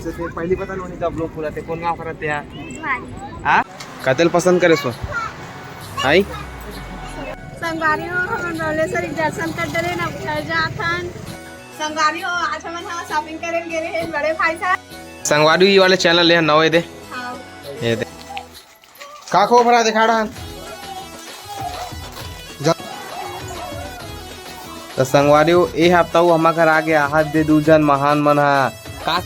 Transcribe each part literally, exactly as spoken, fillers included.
तो ते पहली पता नोनी तो आप लोग पूरा ते कौन गाँव करते हैं? हाँ? कतेल पसंद करे सो? आई? संगवारी हो, हमन बबलेश्वरी के दर्शन कर डरेन, अब घर जात हन। संगवारी हो, आज हमन हा shopping करे गे रहे बड़े भाई साहब। संगवारी, ये वाले channel ले नवे दे। हाँ। ये दे। का खो भरा दिखा रहा है? जा। तो संगवारी हो, ए हफ्ता वो हमा घर आ गया हाथ दे दू झन महान मन हा। का?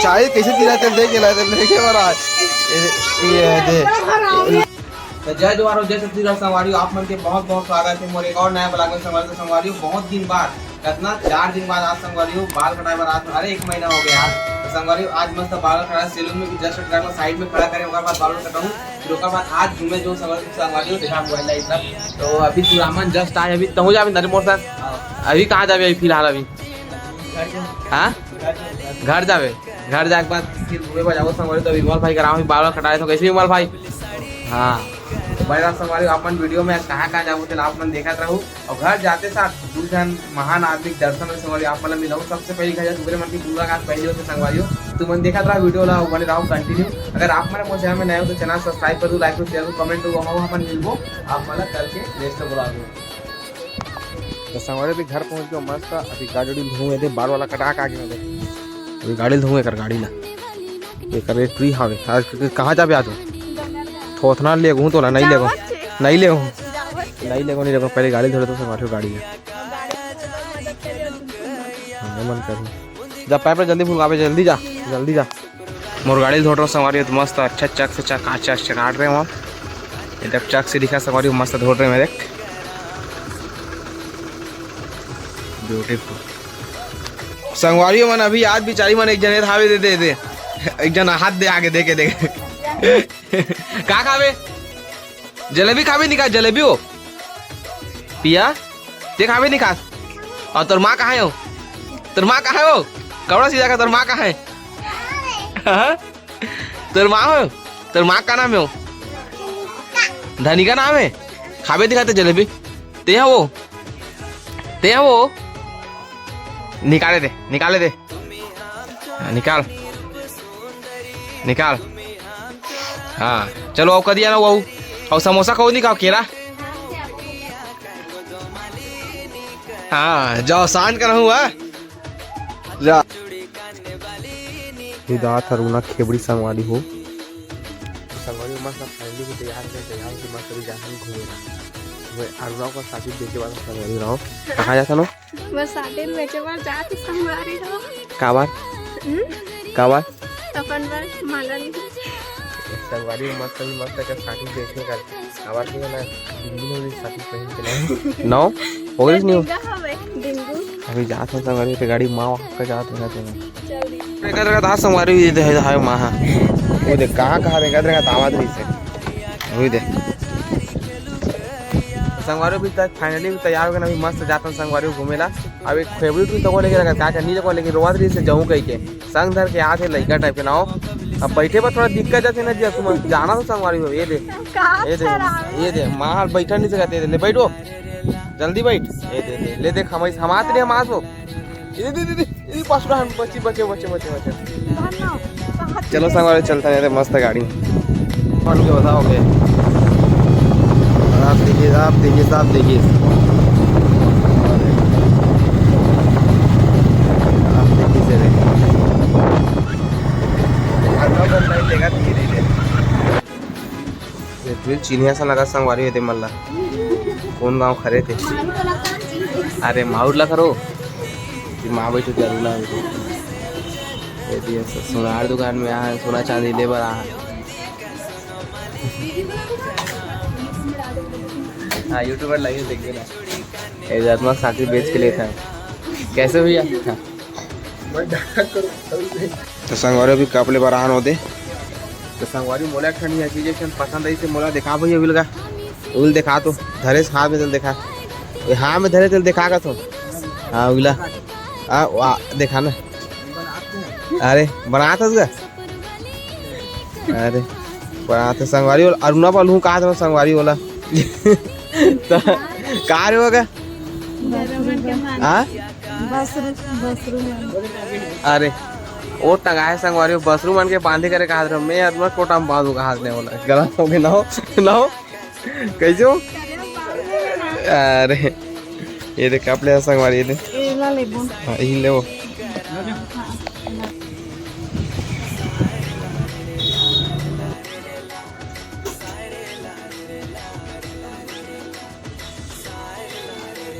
चाय कैसे पीना तेल दे के ला, तेल दे के भरा है। ये, ये दे। तो जय जोहार हो, जय छत्तीसगढ़ संगवारी हो, आप मन के बहुत बहुत स्वागत है मोर एक और नया vlog में। संगवारी हो, संगवारी हो, बहुत दिन बाद, कितना, चार दिन बाद आज संगवारी हो बाल कटाए बर आज, अरे, एक महीना हो गया यार। तो संगवारी हो, आज मस्त बाल कटाए, सैलून में भी just कटाए, साइड में खड़ा करे, ओकर बाद बाल कटाऊँ, फिर ओकर बाद आज घूमे जो संगवारी, संगवारी हो, देखा मोबाइल ला इतना। तो अभी सुरामन just आए, अभी तहूँ जाबे नरे मोर साथ। अभी कहाँ जाबे अभी फिलहाल अभी? हाँ, घर जाबे। घर जाए के बाद फिर घूमे बर जाबो संगवारी। तो विमल भाई करा बाल कटाए, तो कैसे विमल भाई? हाँ, तो बने रहो संगवारी, अपन वीडियो में आज कहाँ कहाँ जाबो तेला आप मन देखत रहू। और घर जाते साथ दू झन महान आदमी के दर्शन होई संगवारी, आप मन ला मिलाहूँ। सबसे पहले घर जाते उगरे मन की पूरा काज पहले होते संगवारी हो। तुमन देखत रहो वीडियो ला, बने रहो continue। अगर आप मन मोर channel में नए हो तो channel subscribe कर दो, like करो, share करो, comment करो, हम हमन मिलबो आप मन ला कल के next vlog में। तो संगवारी अभी घर पहुंच गए मस्त। अभी गाड़ी उड़ी धोए दे, बाल वाला कटा के आ गए दे। अभी गाड़ी धोए कर गाड़ी ला। ये करे फ्री हावे। आज क-, कहाँ जाबे आज? थोथना लेगहूँ तोला, नहीं लेगहूँ। नहीं लेगहूँ। नहीं लेगहूँ, नहीं लेगहूँ। पहले गाड़ी धो ले तो संगवारी हो गाड़ी ला। हाँ, मन करी। जा पाइप ला जल्दी फुलवावे, जल्दी जा, जल्दी जा। मोर गाड़ी धोत रहो संगवारी हो, तो मस्त अच्छा चक से चक, चक से काट रहे हो। एकदम चक से दिखा संगवारी हो, मस्त धोत रहे मेरे। Beautiful। संगवारी हो मन अभी आज बिचारी मन एक जने हावे दे, दे, दे। एक जना हाथ दे आगे दे के दे। का खावे? जलेबी खाबे नहीं का? जलेबी हो पिया, ते खाबे नहीं खास? और तोर माँ कहाँ है हो? तोर माँ कहाँ है हो? कपड़ा सीधा का, तोर माँ कहाँ है? हाँ? तोर माँ हो? तोर माँ का नाम है हो? धनिका नाम है। खाबे दिखाते जलेबी। ते है वो, ते है वो। निकाले दे, निकाले दे। हाँ, निकाल, निकाल। हाँ, चलो, आओ, कदी आना वो। और समोसा खाओ, नहीं खाओ, केरा? हाँ, जाओ, शांत कर हूँ, हाँ? जा। ये दात हर उना खेबड़ी संगवारी हो। संगवारी मस्त फैमिली को तैयार कर, तैयार से मस्त अभी जाना घूमे। मैं अरुणा को शादी देखे वाला संगवारी रहो। कहाँ जाता नो? बस साटिन बेचे बर जात संगवारी हो। काबर? हम्म? काबर? अपन बर माला ले। संगवारी मस्त, मस्त का साटिन बेचने का। काबर के ना, बिंदी में भी साटिन पहन के ना। नौ? हो गई नहीं हो? महंगा हवे, बिंदु। अभी जात हन संगवारी, ते गाड़ी माँ का जात हन, जात हन। जल्दी। एक तरह का संगवारी भी दे, हाय माँ। वो देख, कहाँ, कहाँ रे, एक तरह का दामाद रही से। वो देख। संगवारी भी तक finally भी तैयार हो गए ना, अभी मस्त जात हन संगवारी घूमे ला। अब एक फेवरेट भी तको लेके रखा, का नहीं लेको, लेकिन रोवत रही से जाऊँ कह के। संग धर के आत हे लइका टाइप के नाव। अब बैठे बर थोड़ा दिक्कत जाथे ना जी, अब तुम जाना तो संगवारी हो, ये दे। का ये दे, खराब है? ये दे, मार बैठा नहीं सकते, ले बैठो। जल्दी बैठ। ये दे, दे, ले देख, हम, हम आते नहीं, हम आसो। ये दे, दे, दे, ये पास रहा, बच्ची, बच्चे, बच्चे, बच्चे, बच्चे। धन्ना, कहाँ चलो संगवारी, चलता है रे, मस्त गाड़ी। पानी के बताओ के। आप देखिए, आप देखिए, आप देखिए। आप देखिए से रे। धीरे, धीरे। ये फिर चिन्हिया सा लगा संगवारी होते मल्ला। कौन गांव खरे थे? अरे माउर ला करो। ये माँ बैठो जरूर ना बैठो। ये दिया स-, सोनार दुकान में आ, सोना चांदी ले बर आ। हाँ, YouTuber लगे देख ना। ये आत्मा साथी बेच के लेता है। कैसे भैया? हाँ। तो संगवारी अभी कप ले बर आहन होते। तो संगवारी मोला एक ठन ये चीज एक ठन पसंद आई से मोला देखा भैया, उल का, उल देखा तो, धरे से हाथ में चल देखा, ये हाथ में धरे चल देखा का तो, हाँ उला, आ, वा, देखा ना, अरे बनात हस गा, अरे बनात हस संगवारी वाला, अरुणा पालू कहा था संगवारी वाला, तो का रे होगा? हाँ? अरे, वो टंगाए संगवारी, बसरू मन के बांधे करे कहा रहे, मैं अतना कोटा में बांधू कहा रहे वाला। गलत हो गया ना हो, ना हो? कैसे हो? अरे, ये देख, कप ले संगवारी, ये दे। हाँ, यही ले वो।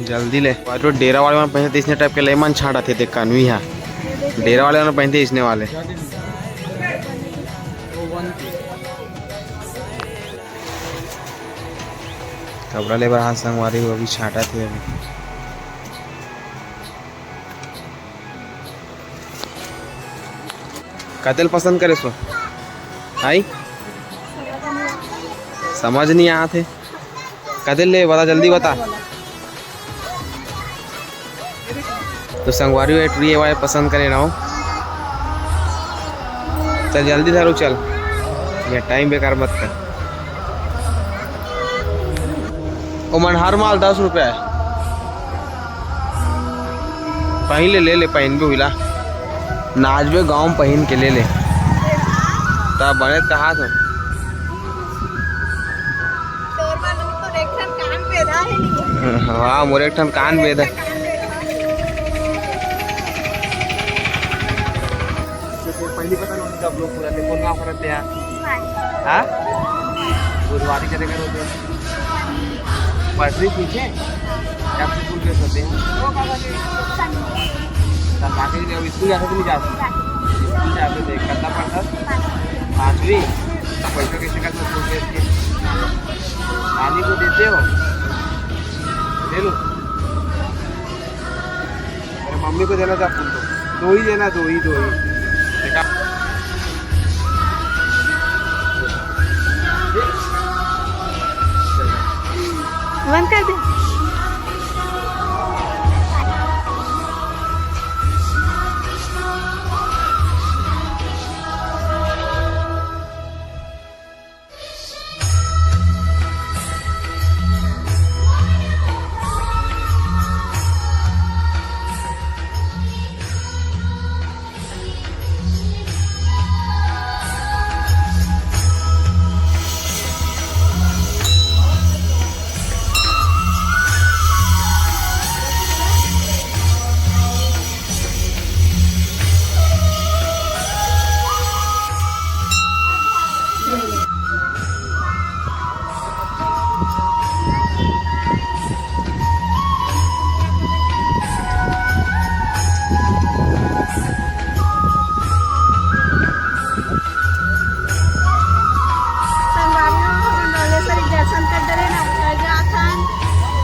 जल्दी ले। और जो डेरा वाले मन पहनथे इसने टाइप के लेमन छांटत हे, देख कानवी हा। डेरा वाले मन पहनथे इसने वाले। कपड़ा ले बर हाथ संगवारी हो, अभी छांटत हे अभी। कतेल पसंद करे सो? आई? समझ नहीं आत हे। कतेल ले, बता, जल्दी बता। तो संगवारी हो, ये वाले पसंद करे ना हो। चल जल्दी धरो, चल। ये टाइम बेकार मत कर। ओ मन हर माल दस रुपया हे। पहन ले, ले ले, पहनबे उला। नाचबे गाँव में पहन के, ले ले। ता बने कहा तो। तोर बर तो एक ठन कान बेधा हे नी। हाँ, मोर एक ठन कान बेधा। पहली पता नहीं कब लोग पूरा थे, कौन गाँव करते हैं? हाँ? गुरुवारी करे करो थे। पटरी पीछे? जब से स्कूल के सोते हैं। तब बाकी जब स्कूल जाते तो नहीं जाते? स्कूल जाते थे। कितना पढ़ता? पाँचवीं। पैसा कैसे करता स्कूल के? नानी को देते हो? ले लो। अरे मम्मी को देना था फूल तो। दो ही देना, दो ही, दो ही। देखा? बंद कर दे। संगवारी हो, हमन डोलेश्वरी दर्शन कर डरे ना, घर जाथन।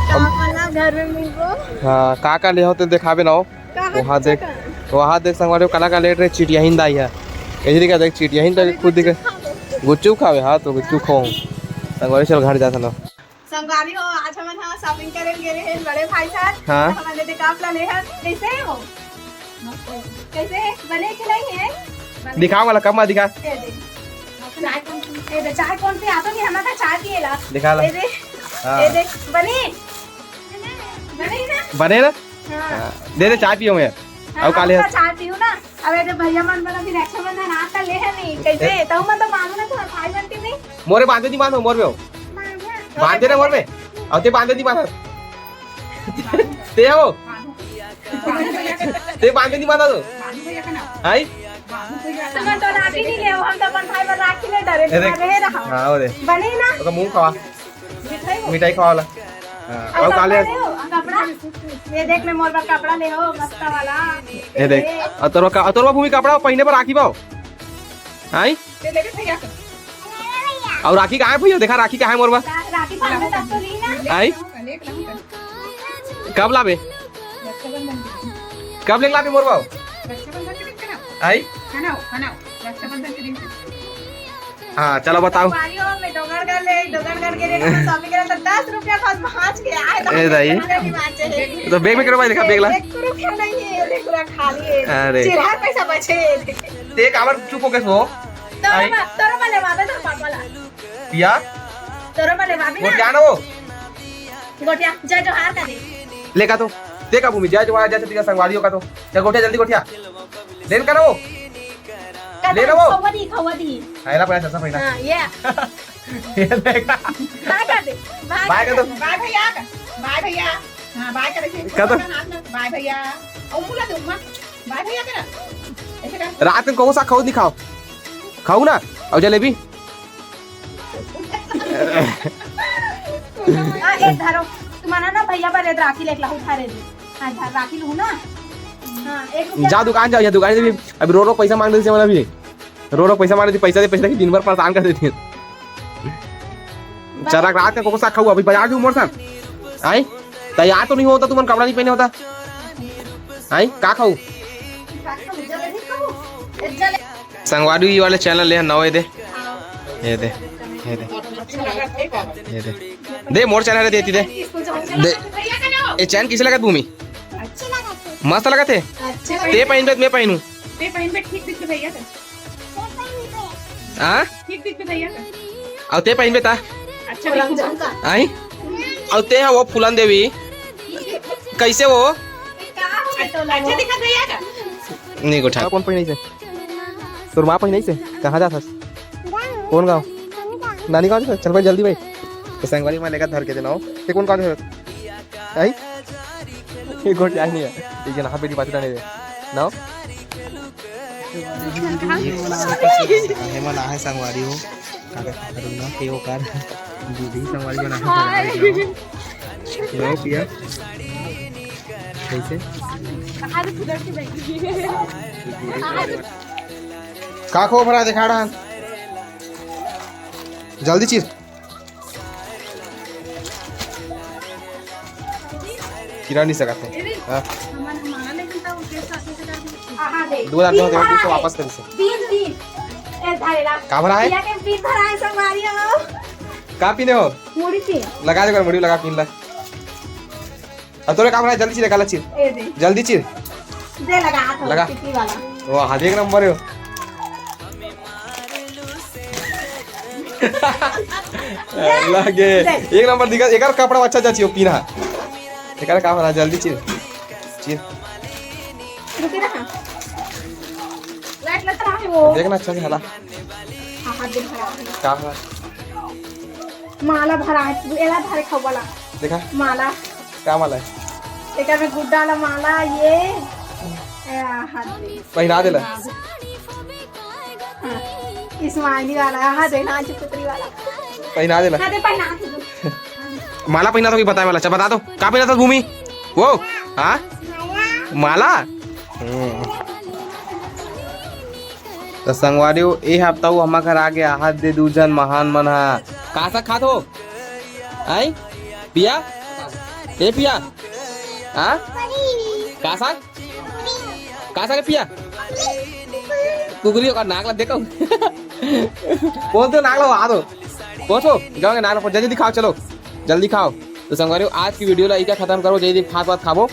तो हम अपन ला घर में मिलबो। हाँ, का का ले हो ते देखाबे ना हो। वहाँ देख, वहाँ देख संगवारी हो, काला का लेट रहे, चिटियाहिन दाई है। यही दिखा देख, चिटियाहिन दाई खुद दिखा। गुच्चू खावे, हाँ, तो गुच्चू खाओ। संगवारी चल घर जाथन। संगवारी हो, आज हमन हा shopping करे गे रहे बड़े भाई साथ। हाँ। तो हमन दे कप ला ले हन। कैसे हो? कैसे है? बने कि नहीं है? बने। दिखाओ वाला कप मा दिखा। ये दे। चाय कौन, ये दे, चाय कौन पी? आ तो नहीं, हमारा चाय पिएला। दिखा ला। ये दे। हाँ। ये दे। बने? बने ना? बने ना? हाँ। हाँ। दे दे, चाय पियो मैं। हाँ, अउ का ले हम हस? चाय पीऊ ना। अबे रे भैया मन बर अभी रक्षाबंधन आता ले है नहीं। कैसे? ए- तहु मन तो बांधो ना, तुम्हारे भाई बनती नहीं। मोरे बांधे नहीं बांधो, मोर में हो। बांधे ना मोर में। अउ ते बांधे नहीं बांधो। ते हो। ते बांधे नहीं बांधो तो। आई? तुम तो राखी नहीं ले, हम तो अपन भाई बर राखी ले डरे, ए देख। तुम्हारे रहे रहा। हाँ, वो दे। बने ना? ओका मुंह खवा। मिठाई हो? मिठाई खवाला। हाँ, अउ अउ का ले? कपड़ा ले हो, अउ कपड़ा। ये देख, मैं मोर बर कपड़ा ले हो, मस्त वाला। ये देख, ये। अउ तोर का, अउ तोर भूमि कपड़ा पहिने बर राखी बाओ। आई? ये देख भैया। अउ राखी कहाँ है भैया? देखा राखी कहाँ है मोर बर? रा-, राखी बांधे तब तो ली ना। आई? कब लाबे? कब लेके लाबे मोर बर? आई? खाना हो, खाना हो। रक्षाबंधन के दिन। हाँ, चलो बताओ। संगवारी हो, मैं डोंगरगढ़ ले, डोंगरगढ़ के लिए हम shopping करे तो दस रुपया बस भांज के आए तो ए दाई। रुपया नहीं बांचे है। तो bag में करो भाई, देखा bag ला। एक रुपया नहीं है, ये पूरा खाली है। अरे। चिल्हर पैसा बचे है। ते काबर चुप हो गए सो? तोरा आई। बा-, तोरा बा लेवाबे तो पापा ला। पिया? तोरा बा लेवाबे ना। गोटिया ना वो? गोटिया, जय जोहार का दे। ले का तो, दे का भूमि, जय जवान, जय छत्तीसगढ़, संगवारी हो का तो। चल गोठिया, जल्दी गोठिया। लेन का ना वो। ले ना वो। खवा दी, खवा दी। आयला पड़ा चश्मा पहना। हाँ, ये। ये देखा। बाय कर दे। बाय बाय कर कर दो। दे। बाय भैया। बाय भैया। हाँ, बाय कर दे। कर दो। हाथ में। बाय भैया। ओ मुला दे, उम्मा। बाय भैया करा। ऐसे कर। रात में कहूँ सा खाऊ नहीं खाओ। खाऊ ना। और जलेबी। हाँ, एक धरो। तुम्हारा ना भैया बर राखी लेके लाहू, उठा रे जी। हाँ, धर, राखी लूँ ना। हाँ, एक रुपया। जा दुकान जाओ, या दुकान से भी अभी रो रो पैसा मांग रही थी, मतलब, अभी रो रो पैसा मांग रही थी, पैसा दे, पैसा दे, दिन भर परेशान कर देती है। चरक रात का कोको साग खाऊ, अभी बाजार जाऊ मोर साथ। आई? तैयार तो नहीं होता, तुमन कपड़ा नहीं पहने होता। आई? का खाऊ? संगवारी, ये वाले चैनल ले नवा, ये दे। ये दे, ये दे, ये दे। दे, मोर चैनल है, देती दे। दे। ये चैन किसे लगत भूमि? अच्छा लगत है। मस्त लगत है? अच्छा ते पहनबे त मैं पहनू। ते पहनबे ठीक दिखते भैया का। हाँ? ठीक दिखते भैया का। अउ ते पहनबे ता? अच्छा दिखू। आई? अउ ते हा वो फूलन देवी। कैसे वो? अच्छा दिखत भैया का। नहीं गोठा। कौन पहिनाइसे? तोर माँ पहिनाइसे? कहाँ जात हस? कौन गाँव? नानी गाँव जात हस? चल भाई जल्दी भाई। तो संगवारी मैं लेकर धर के देना हो। ते कौन गाँव जात हस? आई? ये गोठ जाए नहीं है। ये ना बेटी बात करने दे। ना? ये मन आहे संगवारी हो। काका रुकना के ओकर दीदी संगवारी बना है। यो पिया। कैसे? का खो भरा दिखा रहा है? जल्दी चीर। किरा नहीं सकत है। हाँ। दो हजार दो हजार दो सौ वापस कर दे। तीन, तीन। ए, धारे ला। का भरा है? पिया के तीन भरा है, संगवारी हो। का पीने हो? मुड़ी पी। लगा दे, मुड़ी लगा, पीन ला। अब तोरे का भरा है? जल्दी चीर, काला चीर। ए दे। जल्दी चीर। दे लगा, हाथ लगा। पीपी वाला। वाह, हाथ एक नंबर है। लगे। दे। एक नंबर दिखा, एकर कपड़ा अच्छा अच्छा छियो, पीना। एकर का भरा? जल्दी चीर। चीर। रुके ना। लाइट लग रहा है वो। देखना अच्छा से हला। हाँ, हाँ, दिख रहा है। का है? माला भरा है, एला धरे खवाला। देखा? माला। का माला है? एकर में गुड्डा वाला माला, ये। ए, हाथ दे। पहिना देला। हाँ, स्माइली वाला, हाँ, दे, नाच पुतरी वाला। पहिना देला। हाँ, दे, पहिना दे। माला पहिना तो कोई बताए वाला, अच्छा बता दो, का पहिना था भूमि? वो? हाँ? माला? हम्म। त संगवारी हो, ए हफ्ता वो हमर घर आ गया, हाथ दे दू झन महान मन हा। का साग खात हो? आई? पिया? ए पिया? हाँ? का साग? का साग पिया? कुकरी ओकर नाक ला देखो। कौन तो नाक ला आ दो। कौन तो? जाओगे नाक ला, जल्दी दिखाओ, चलो। जल्दी खाओ। तो संगवारी हो, आज की वीडियो ला इका खत्म करो, जल्दी भात वात खाबो।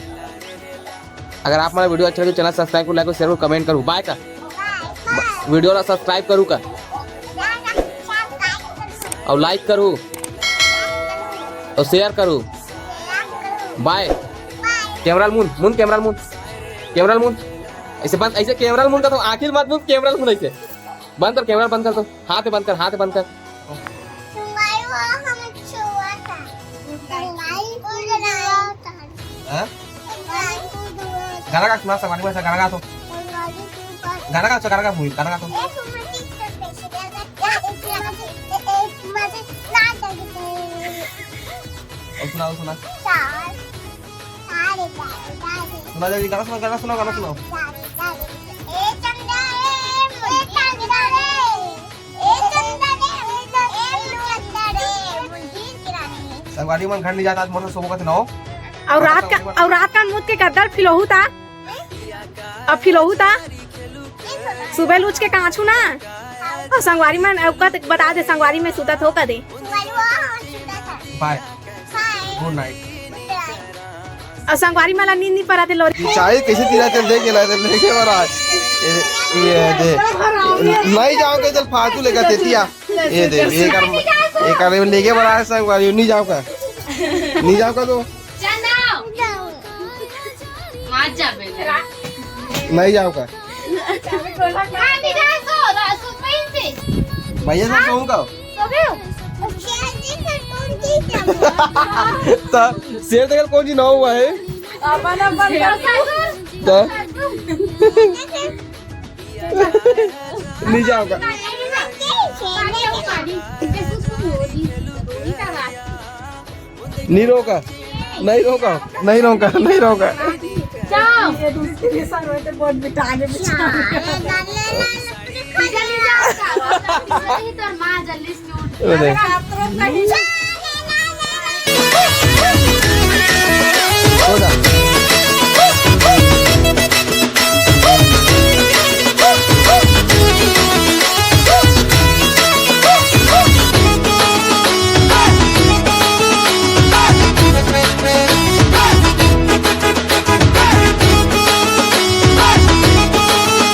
अगर आप हमारा वीडियो अच्छा लगे, चैनल सब्सक्राइब करो, लाइक करो, शेयर करो, कमेंट करो। बाय का? वीडियो ला सब्सक्राइब करू का? और लाइक करू। और शेयर करू। बाय। कैमरा मुन, मुन कैमरा मुन। कैमरा मुन। ऐसे बंद, ऐसे कैमरा मुन का तो आखिर मत मुन, कैमरा मुन ऐसे। बंद कर, कैमरा बंद कर तो। हाथ बंद कर, हाथ बंद कर। तुम्हारी वो हम छुआ था। तुम्हारी वो छुआ था। हाँ? तुम्हारी वो छुआ था। गाना गा, सुना, संगवारी में से गाना गा तो। तुम्हारी छुआ था। गाना गा, अच्छा, गाना गा, भूमि, गाना गा तो। एक मिनट, एक मिनट, एक मिनट, एक मिनट, ना जगते। और सुना, और सुना। चार, चार, चार, चार। सुना जल्दी, गाना सुना, गाना सुना, गाना सुनाओ। चार, चार, ए चंदा रे, ए चंदा रे। संगवारी मन घर नहीं जाता, आज मोर से सोबो कथे ना हो। और रात का, और रात का मुद के गद्दल फिलोहू ता। अब फिलोहू ता। सुबह लूच के कांचू ना। और संगवारी मन, अब का बता दे, संगवारी में सुतत हो कदे। बाय। गुड नाइट। अउ संगवारी मन ला नींद नहीं परत हे लोरी। चाय कैसे पीना, चल देख के ला, चल देख के बना। ये, ये दे। नहीं जाओगे, चल फालतू लेकर तेतिया। ये दे, ये कर, ये कर लेके बना है संगवारी, नहीं जाओगा। नहीं जाओगा तो। नहीं जाओ का? भैया सब सोऊं का? त शेर देखल कौन जी ना हुआ है? त नहीं जाओ का? नहीं रोका, नहीं रोका, नहीं रोका, नहीं रोका। ये दूसरी के साथ होते बहुत बिटाने बिटाने। वो देख।